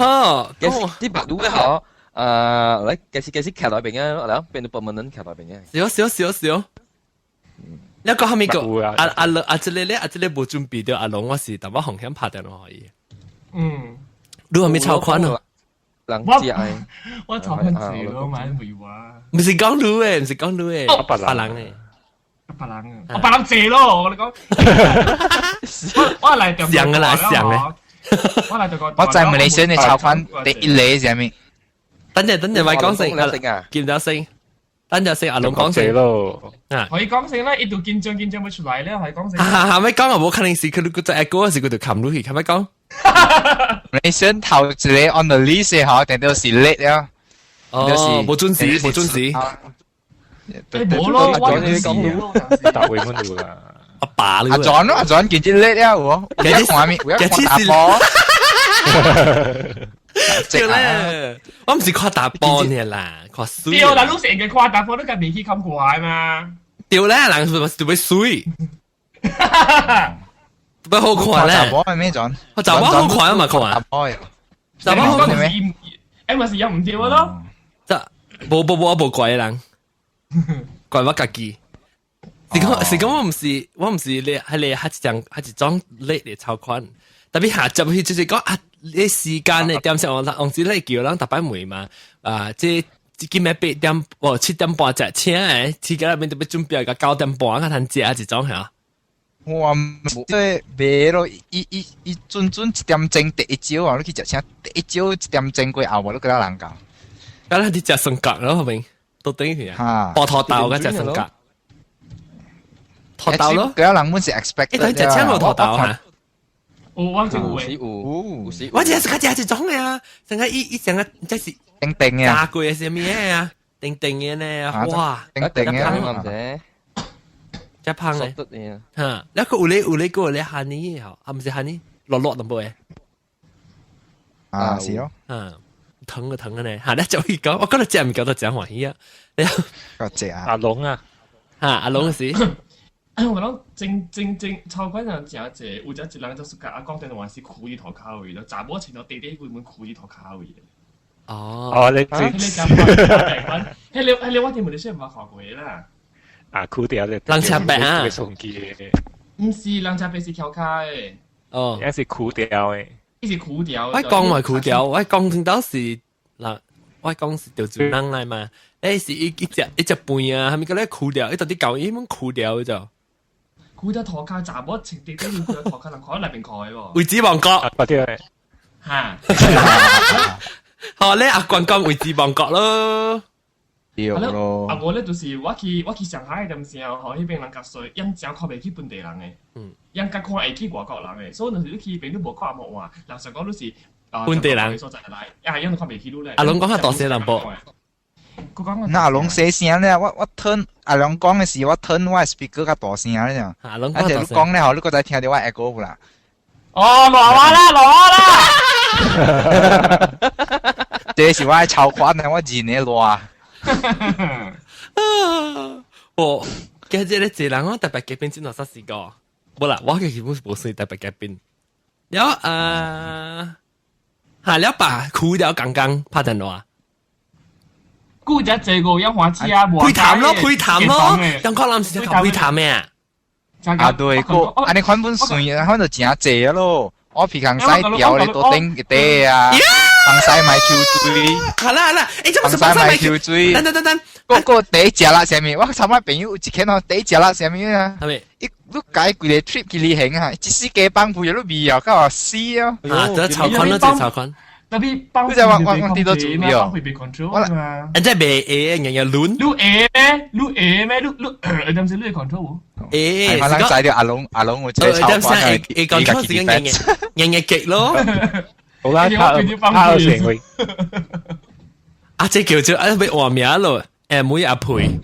嚇，啲白鷺咧嗬，嚟幾時幾時徛內邊啊？嚟變到 permanent 徛內邊啊！少少少少。你講後面個阿阿龍阿這個咧，阿這個無準備到阿龍，我是淡薄風險拍電話可以。你後面超寬哦。人知愛，我頭款字咯，買梅話。唔是講你誒，唔是講你誒，別人誒，別人啊，我別人借咯，我你講。我來上嘅啦，上嘅。我來就講。我在馬來西亞超寬第一個啥物？等陣等陣，咪講先，見到先。等陣先，阿龍講先咯。啊，可以講先啦，一度緊張緊張要出來咧，可以講先。哈哈，咪講啊，無可能是佢佢在嗰時佢就冚落去，係咪講？你先頭一個 on the list 嗬，定到是 late 了。哦，無準時，無準時。誒，冇咯，我講講答會乜啦？阿爸阿 John 咯，阿 John 見啲 late 了喎，有看面，有看打波。對咧，我唔是看打波呢啦，看水。對啦，你成日看打波，你家未去看過嘛？對咧，人是特別水。特別好看咧。查某係咩 John？我查某好看啊嘛，看。查某好看咩？誒，咪是有唔對咯？這無無無，我無怪人，怪我家己。是講是講，我唔是你係你係一種係一種叻嘅超款，特別下集去就是講啊，你時間咧點上我往時咧叫人逐擺問嘛，啊，這今日8點哦7點半食車誒，時間那邊特別準備個9點半較通食一種嚇。我這袂咯，伊伊伊準準1點鐘第一招啊，你去食車第一招1點鐘過後，無你幾多人到？咁你食雙角咯，後面都等於啊，葡萄豆佮食雙角，土豆咯。幾多人本是 expect？欸，食車無土豆嚇？有，我真有有，有。我這是較食一種的啊，成個伊伊成個這是定定嘅，炸過的啥物啊？定定的呢？哇，定定嘅。只芳嘅，嚇！那個有咧有咧個咧 honey 吼，啊，毋是 honey，落落淡薄嘅，啊是咯，嗯，疼啊疼啊呢，嚇！你就會講，我覺得食物件都真歡喜啊，你個食啊，阿龍啊，嚇阿龍是，我講正正正超關人誠濟，有只一人就是共阿講電話是苦佇塗跤位，就查某穿到短短規門苦佇塗跤位。哦，哦，你迄個講，迄個迄個我佇馬來西亞毋捌看過啦。啊，苦掉咧，人車白啊，送機的，毋是人車白是翹跤的，哦，也是苦掉的，伊是苦掉。我講嘛苦掉，我講聽到是嗱，我講是潮州人來嘛，誒是一一隻一隻半啊，係咪叫咧苦掉？伊到底舊伊門苦掉就。苦掉塗跤，查某穿短短褲塗跤，人看內面看喎。位置王國，嗰啲嚇，好咧，阿關講位置王國咯。對咯。啊，無咧就是我去上海陣時候，吼，彼邊人較衰，𪜶誠看袂起本地人的，𪜶較看會起外國人的，所以若是你去彼邊你無看無換，人想講你是本地人所在來，啊，𪜶都看袂起你咧。阿龍講較大聲淡薄。那阿龍細聲咧，我 turn 阿龍講的時，我 turn 我 speaker 較大聲咧。阿龍啊，就你講咧，吼，你閣再聽著我 echo 無啦？哦，落我啦，落我啦！這是我的超款啊，我認的爛。我今日咧這人我特別嘉賓真係啥試過，無啦，我其實本無算特別嘉賓。了啊，嚇了吧，哭了剛剛拍電話。顧只這個一歡喜啊，配談咯，配談咯，中國人是講配談咩啊？啊對，個按呢款本算，款就誠濟咯。我皮康西掉咧都頂一塊啊，防曬買抽水。好啦好啦，欸，這不是防曬買抽水。等等等等，個個第一食啦啥物？我尋日朋友有一間吼，第一食啦啥物啊？係咪？一你改規個 trip 去旅行啊，一死雞放屁都味啊，到死啊！啊，這超寬咯，這超寬。特別幫你知我我我啲都注意哦，我啦，人家袂會，日日亂。你會咩？你會咩？你你點知你 control 無？會，我人知著阿龍阿龍有一個超寬會會 control 是講日日日日極咯。好啦，拍拍成位。啊，這叫做啊，欲換名咯，妹阿培。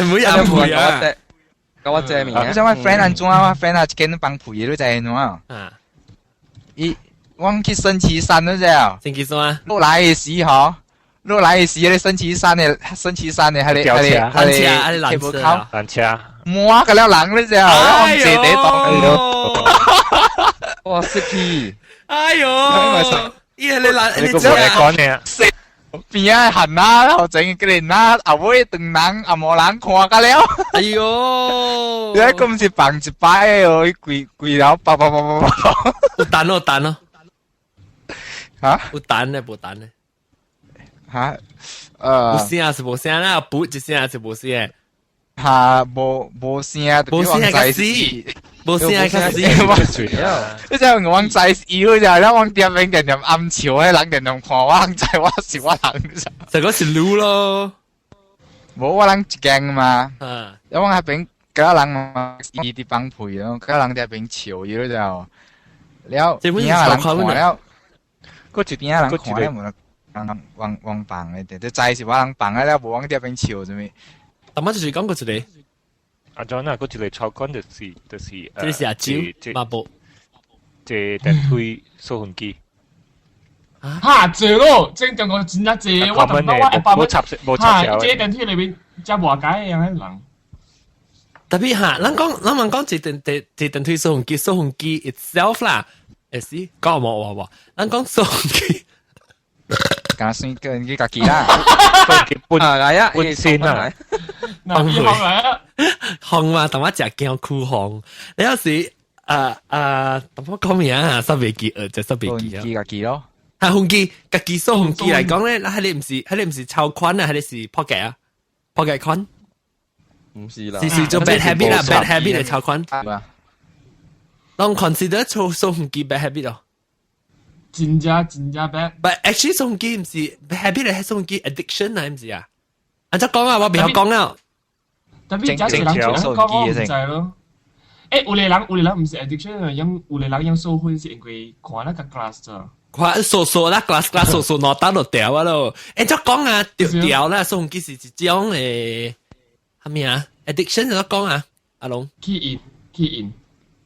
妹阿培啊！甲我這名。你知我 friend 按怎啊？我 friend 啊，一間放屁你知按怎啊？伊我去升旗山你知啊？升旗山。落來的時吼，落來的時，彼個升旗山的升旗山的，彼個彼個彼個鐵路口。纜車。滿個了人你知啊？我坐佇當。哇！識去。哎喲！伊係你難，你個無來講呢？邊仔行啊，後前個人啊，後尾長人也無人看甲了。哎喲！你講是放一擺哦，伊規規樓爆爆爆爆爆。有彈咯，彈咯。嚇？有彈咧，無彈咧。嚇？有聲是無聲啦，補一聲是無聲。嚇，無無聲，無聲較死，無聲較死。你知我知伊好就，我店邊定定暗笑，彼人定定看我，人知我是我人。就講是擼咯。無我人一間嘛，因為我彼邊幾人嘛，伊佇放屁咯，幾人佇彼邊笑伊就，了邊仔人看了，閣一邊仔人看了，無人往往放的，就知是我人放的了，無往佇邊笑啥物。頭仔就是講過一個。阿 John 啊，閣一個超款就是就是，這是阿蕉馬步，坐電梯掃魂機。哈，濟咯，正中國真正濟，我感覺我一百蚊，哈，這電梯裏面遮偌解的樣人。特別哈，咱講咱問講坐電電坐電梯掃魂機，掃魂機 itself 啦，會是講無話無，咱講掃魂機。敢算叫人去家己啦，啊來啊，本身啊，放屁紅嘛，同我食驚哭紅。你有時啊啊，同我講名啊，煞袂記，就煞袂記啊。記家己咯。啊，風機，家己掃風機來講咧，彼个毋是，彼个毋是超寬啊，彼个是破格啊，破格寬。毋是啦，是是做 bad habit 啦，bad habit 的超寬。攏 consider 做掃風機 bad habit 咯。真正真正 bad。 But actually 掃風機毋是 bad habit 係掃風機 addiction 啊，毋是啊？按怎講啊？我袂曉講啊。特別這一人一人講我毋知咯。欸，有个人有個人毋是 addiction 啊，用有個人用掃粉是因為看那個 glass 咋。看掃掃啦，glass glass 掃掃攞打落掉啊咯。欸，怎講啊？掉掉啦，掃風機是一種誒，啥物啊？addiction 怎講啊？阿龍。去癮，去癮。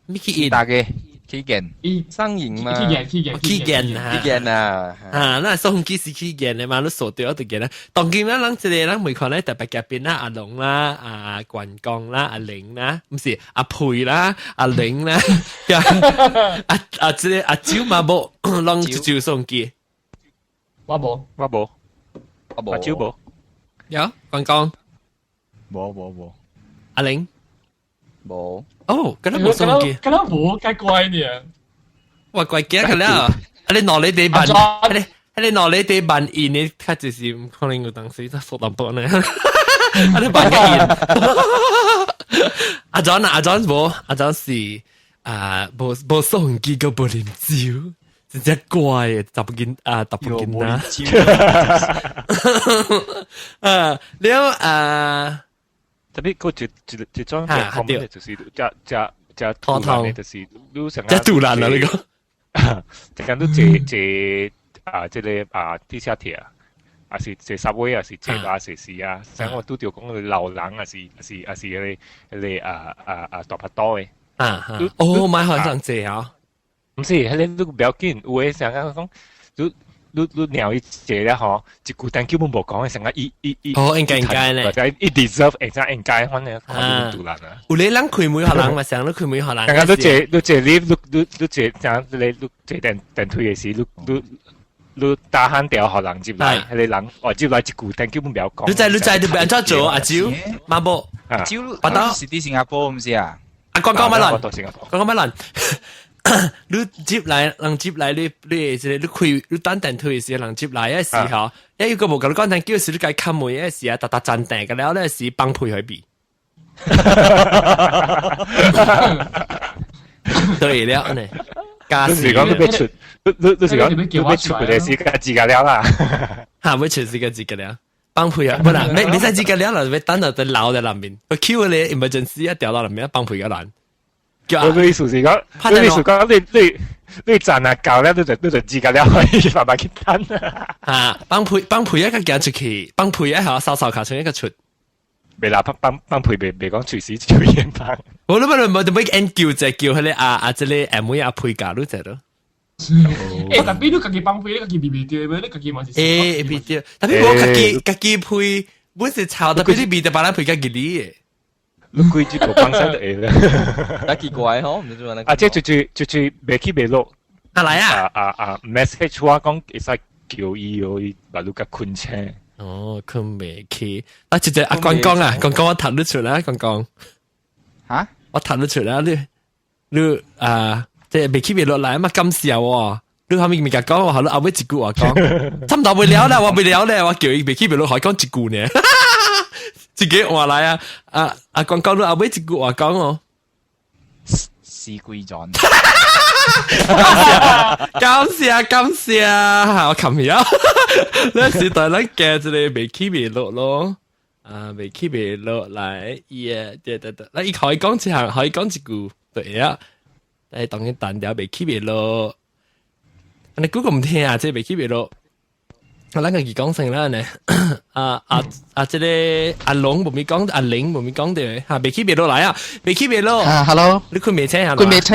咩去癮？大家。起見，上癮嘛？起見，起見，起見啊！起見啊！啊，那掃風機是起見的嘛？你掃掉就見啦。當今咱人一個人每看咧特別嘉賓啦，阿龍啦，阿關公啦，阿玲啦，毋是阿培啦，阿玲啦，阿阿這個阿蕉嘛無，攏一招掃風機。我無，我無，我無，阿蕉無。有關公，無無無。阿玲，無。哦，敢若無掃風機，敢若無，較怪呢。我怪驚個了，啊你腦裡底扮，啊你啊你腦裡底扮演的，較就是毋可能有當時才說淡薄呢。啊你扮個演，阿 John 啊阿 John 無，阿 John 是啊無無掃風機閣無啉酒，真正怪的，查某囡啊查某囡仔。啊了啊。特別閣一一一種嘅 common 就是食食食突然的，就是你成食突然啦，你講，一間你坐坐啊，這個啊地下鐵啊，還是坐 subway 啊，是坐巴士是啊，像我拄著講老人啊，是是啊是彼個彼個啊啊啊大腹肚的啊，哦，買好像坐啊，毋是，彼個你不要緊，有的像講你。你你鳥伊坐了吼，一句 thank you 本無講，成個伊伊伊，哦，應該應該咧，或者伊 deserve 會使應該，反正看你獨人啊。有咧人開門予人嘛，成日開門予人。剛剛你坐你坐你你你你坐，像你你坐電電梯的時，你你你打喊掉予人入來，彼個人哦入來一句 thank you 本不要講。你知你知你欲按怎做阿蕉，馬步，阿蕉，巴是佇新加坡毋是啊？啊，講講乜亂？講講乜亂？你接來，人接來，你你這個你開你等電梯的時，人接來的時候，一個無共你講聽，叫時你共敲門的時啊，逐逐站定個了咧時放屁予伊。對了呢，你是講你欲出，你你你是講你欲出個時間自個了啦，哈，欲出時間自個了，放屁啊，不啦，未未使自個了啦，欲等到佇樓佇內面，佢 Q 你 emergency 一掉到內面，放屁個人。我嘅意思是講，我意思講你賺啊夠咧，你就自己了可以慢慢去等啊。啊，幫配幫配一個行出去，幫配一下掃掃卡出一個出。未啦，幫幫配未未講隨時就演幫。我都唔唔唔，就要叫就叫佢咧啊啊！這個阿妹阿配教你知咯。欸，特別你家己幫配，你家己避避掉，你家己嘛是。欸，避掉，特別我家己家己配，本是臭，特別你避掉別人配家己的。你規矩無幫手就會啦。但奇怪吼，唔知做咩。啊，這就是未起未落。啊來啊！啊啊 message 我講會使叫伊哦，伊把你甲困醒。哦，困未起。啊，直接阿關公啊，關公我讀得出來，關公。嚇？我讀得出來，你啊，即係未起未落來嘛，感謝喎。你後面咪甲講，我後後尾一句話講，差唔多未了啦，我未了咧，我叫伊未起未落，還講一句呢。自己話來啊！啊啊！講講到後尾一句話講哦，死鬼咗。感謝感謝，我琴日啊，那時代咱加一個未起未落咯，啊未起未落來，耶對對對，那伊可以講一項，可以講一句，對啊，但係當然單調未起未落，你估個唔聽啊？這未起未落。我咱家己講先啦呢，啊啊啊！這個阿龍無咪講，阿玲無咪講的，哈，未起未落來啊，未起未落。啊，hello，你困未醒啊？困未醒。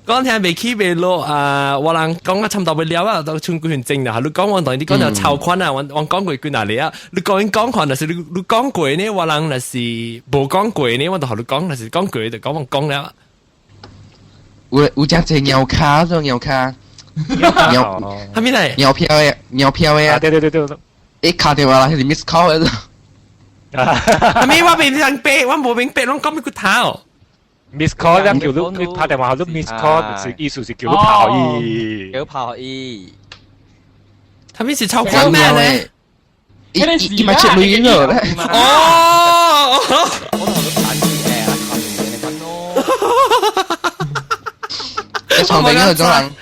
講聽未起未落啊！我人講啊，差唔多未了啊，都剩幾分鐘啦。你講我當你講到超寬啊，我講過幾若了。你講講看，若是你講過呢，我人若是無講過呢，我就予你講；若是講過就講我講了。有隻隻鳥卡，種鳥卡。鳥係咪嚟？鳥票的，鳥票的啊！對對對對，一卡電話啦，是 miss call 的。係咪我未明白，我無明白，攏講咩骨頭？miss call 咧叫你拍電話都 miss call，是意思是叫你跑伊，叫跑伊。係咪是超寬咩咧？伊伊咪出女咯咧。哦，我同佢打字誒，靠你分咯。床邊嗰種人，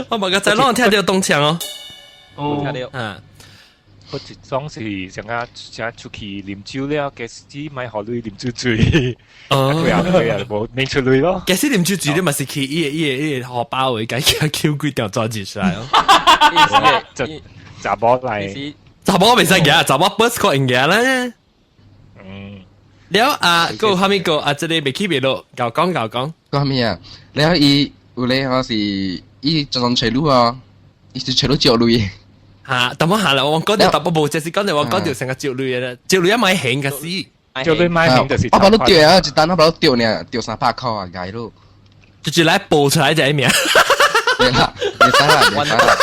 我冇個仔攏聽到東牆哦。哦，聽到。嗯。我一種是想啊，想出去啉酒了，假使買予鐳啉酒醉。哦。對啊對啊，無免出鐳咯。假使啉酒醉，你嘛是去伊個荷包會解 Q 幾條鑽石出來哦。就查某來，查某袂使行，查某 bus 可用行啦。嗯。了啊，個後面個啊，這個未起未落，𠢕講𠢕講。講啥物啊？了伊有咧，我是伊專專揣你哦，伊是揣你借鐳。嚇，但我下啦，我講到淡薄無，就是講到我講到成個借鐳的啦，借鐳一買現個死，借鐳買現就是。我把你掉啊，一單我把你掉呢，掉300箍啊，解咯。就是來報出來就名。對啦，袂使啦，袂使啦。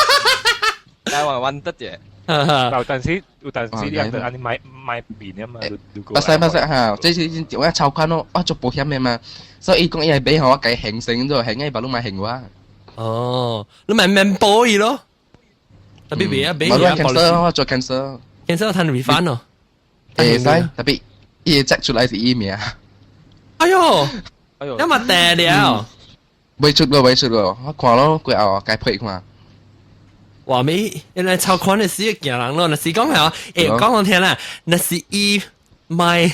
台灣玩得嘅。有陣時你按呢買買麵啊嘛，不使不使嚇，這是我籌款咯，我做保險的嘛，所以伊講伊係買予我計形成咗，還愛把你買還我。哦，你咪免保伊咯。特別別啊，別啊。我 cancel，我做 cancel。 cancel 趁 refund 咯。會使，特別伊會摘出來是伊名。哎喲，哎喲，一嘛訂了。未出咯，未出咯，我看咯，過後該配看。話咩？原來籌款的時驚人咯，若是講係欸，講我聽啦，若是伊買，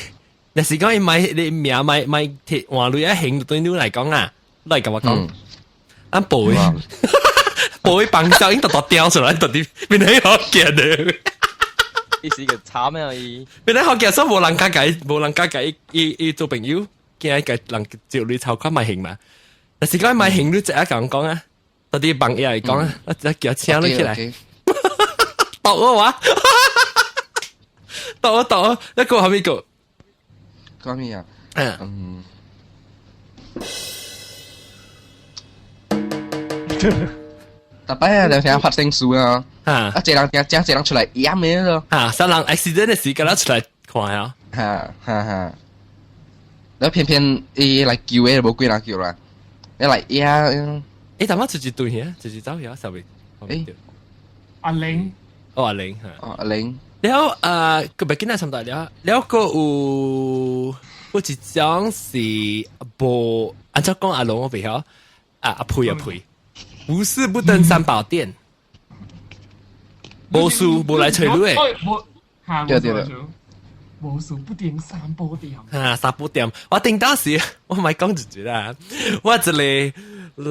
若是講伊買你名買買鐵換鐳一行，對你來講啊，來共我講，俺報報幫手，應該都掉出來，到底變得好驚的。伊是個慘啊！伊變得好驚，所以無人敢共，無人敢共伊做朋友，驚伊共人借鐳籌款買行嘛。若是講買行，你即刻共我講啊。到底朋友來講啊，我只叫請你起來，鬥我話，鬥我鬥我，一個後面個，講咩啊？嗯。逐擺啊，兩聽發生事啊，啊，一個人聽，一個人出來演的咯。啊，啥人 accident 的時，敢出來看啊？哈哈哈！然後偏偏伊來救的，無幾人救啦，你來演。欸，頭先出一對兄，就是走去上面。欸，阿玲，哦阿玲，哦阿玲。了啊，個別囡仔差大了，了個有一種是無，按照講阿龍我袂曉，啊阿呸阿呸，無事不登三寶殿，無事無來揣你的。對對對。無事不登三寶殿。啊，三寶店，我頂當時我咪講一句啦，我一個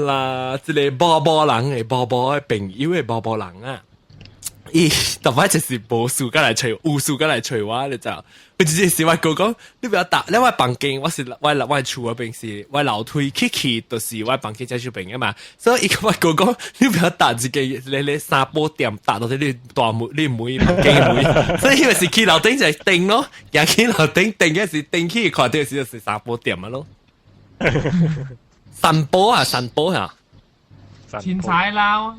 啦，一個波波人的波波的朋友的波波人啊，伊特擺就是無事甲來揣，有事甲來揣我，你知？佢直接是我哥講，你不要打，你我房間，我是我我厝嗰邊是我樓梯去去，就是我房間這邊啊嘛，所以伊個我哥講，你不要打一個你你三寶店打到你大門，你門房間門，所以伊是去樓頂就頂咯，行去樓頂頂嘅是頂去看到是就是三寶店啊咯，三寶啊，三寶啊，天才啦。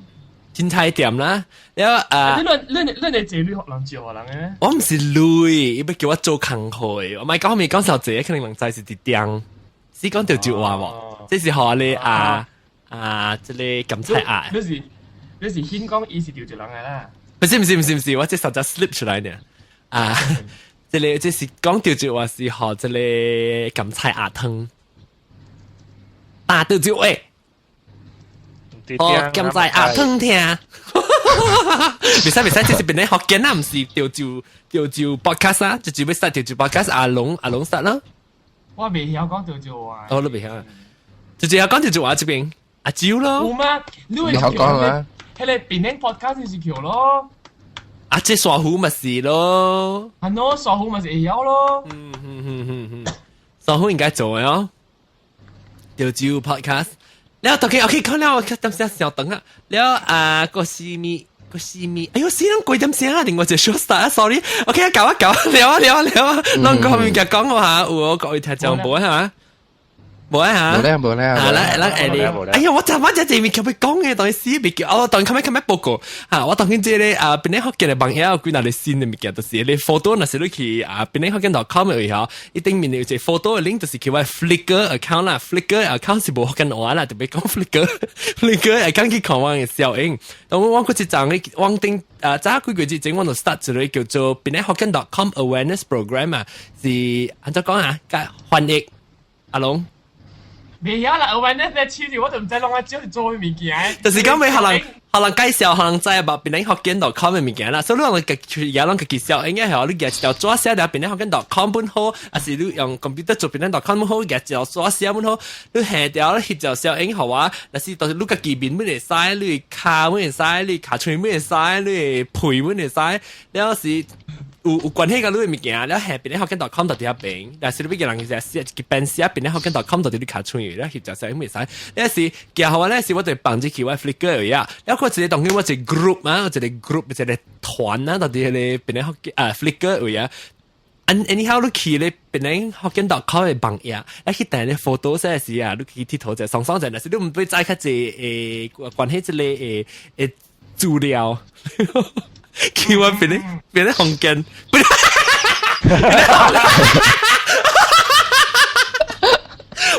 凊彩店啦，了啊！你你你你你這類學人招人嘅？我唔是鐳，伊欲叫我做工課，我咪講咪講少這，可能人知是佇店，是講潮州話無？這是予你啊啊，這個甘菜鴨。你是先講伊是潮州人嘅啦？不是不是不是不是，我這實在 slip 出來呢。啊，這個這是講潮州話是予這個甘菜鴨湯，打潮州話。哦，甘菜鴨湯聽。袂使袂使，這是變咧福建啊，毋是潮州潮州 podcast 啊，就只欲 start 潮州 podcast，阿龍阿龍 start 啦。我袂曉講潮州話。哦，你袂曉啊？就只曉講潮州話這邊，阿蕉咯。有嗎？你曉講啊？彼个檳城 podcast 是橋咯。啊，這沙虎嘛是咯。係喏，沙虎嘛是會曉咯。嗯嗯嗯嗯嗯，沙虎應該做的哦。潮州 podcast。了，OK OK，講了，我等下小等啊。了啊，個是咪？個是咪？哎喲，死人鬼點聲啊！另外一個 show start 啊，sorry。OK，搞啊搞啊，了啊了啊了啊，攏講物件講我下，有我各位聽眾無嚇？無啊嚇？無咧無咧。啊，咱咱下你，哎呀，我就我這這物件欲講的，當時未叫，我當較尾較尾報告嚇，我當今這個啊，檳城福建的網頁有幾若個新的物件，就是你 photo 若是你去啊，檳城福建 .com 位吼，伊頂面有一個 photo 的 link，就是去我 Flickr account 啦，Flickr account 是無福建話啦，特別講 Flickr，Flickr account 去看我的小影。當我我嗰一站去網頂啊，早幾個月之前我就 start 一個叫做檳城福建 .com awareness program 啊，是按怎講啊？佮翻譯阿龍。袂曉啦，awareness 咧手住我就毋知攏愛招是做咩物件。就是講欲予人予人介紹，予人知影檳城福建 .com 的物件啦。所以你攏家己攏家己紹，應該係你舉一條紙寫佇檳城福建 .com 本好，還是你用 computer 做檳城 .com 本好，舉一條紙寫本好，你下條翕條小影予我，若是就是你家己面本會使，你跤本會使，你跤喙本會使，你屁本會使，了是。有有關係佮你的物件，了下檳城福建 .com 就佇遐邊，但是你欲共人寫一邊寫檳城福建 .com 就佇你跤喙，了翕條小影袂使。了是寄予我咧是我就放入去我 Flickr 位啊，了閣一個當今我一個 group 啊，一個 group 一個團啊，就佇彼個檳城福建啊 Flickr 位啊。Anyhow 你去咧檳城福建 .com 的網頁，啊去訂咧 photo 時時啊，你去佚佗者，爽爽者，若是你毋欲知較濟誒關係這個誒誒資料。去我檳城檳城福建，不是，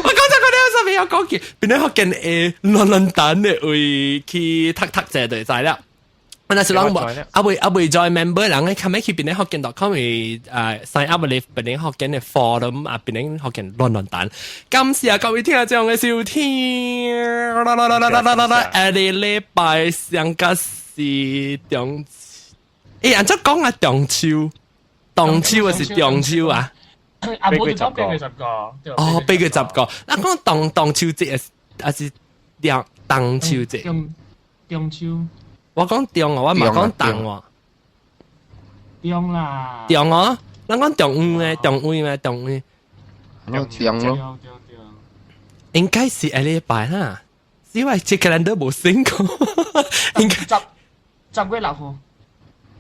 我講這個你有啥物要講起？檳城福建誒亂亂蛋的位去讀讀者就會知了。若是人無猶未猶未 join member 人咧，較尾去檳城福建 .com 會啊 sign up 咧檳城福建的 forum 啊，檳城福建亂亂蛋。感謝各位聽眾的收聽，啦啦啦啦啦啦啦！下個禮拜上個是中。欸，按怎講啊？中秋，中秋還是中秋啊？啊，無就講八月十個。哦，八月十個。那講中中秋節還是中中秋節？中中秋。我講中哦，我嘛講中喎。中啦。中哦，咱講中午咧，中午咩？中午。中咯。應該是下禮拜啦，因為這個人都無醒過。應該 10月6號。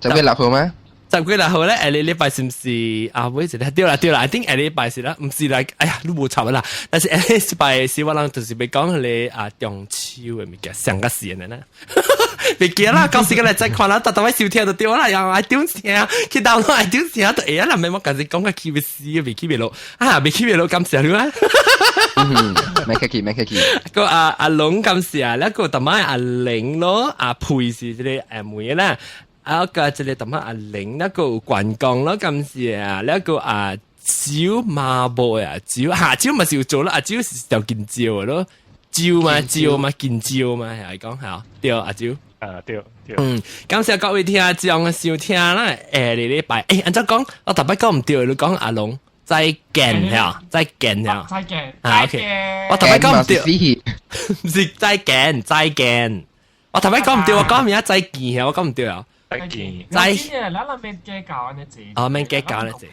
10月6號咩？ 10月6號咧，下個禮拜是毋是啊？尾一個對啦對啦，I think 下禮拜是啦，毋是來，哎呀，你無插啦。但是下禮拜是我人就是欲講彼個啊中秋的物件，上個時的啦。袂記啦，到時個來再看啦，逐逐擺收聽就對啦，又愛點聲，去 download 愛點聲就會啊啦，免我家己講個起欲死，袂起袂落，啊，袂起袂落，感謝你啊。嗯，免客氣，免客氣。個阿阿龍感謝，那個淡仔阿玲咯，阿佩是這個阿妹啦。啊個這個淡仔阿玲，那個有關公咯，感謝啊，那個阿蕉麻布啊，蕉下蕉嘛是有做啦，阿蕉是條近蕉咯，蕉嘛蕉嘛近蕉嘛，係講係對阿蕉。啊，對對。嗯，感謝各位聽眾嘅收聽啦。下個禮拜，按怎講，我特別講毋對，你講阿龍再見呀，再見呀。再見。啊，OK。我特別講毋對，毋是再見，再見。我特別講毋對，我講名再見呀，我講毋對啊。再見。再見。咱咱免計較按呢濟。哦，免計較按呢濟。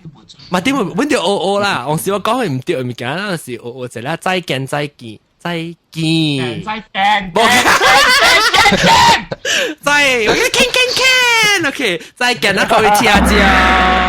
嘛，點會阮就學學啦。往時我講佢毋對，物件，咱是學學一下再見，再見，再見。再見。無。再，我見見見，OK，再見啦，各位聽眾。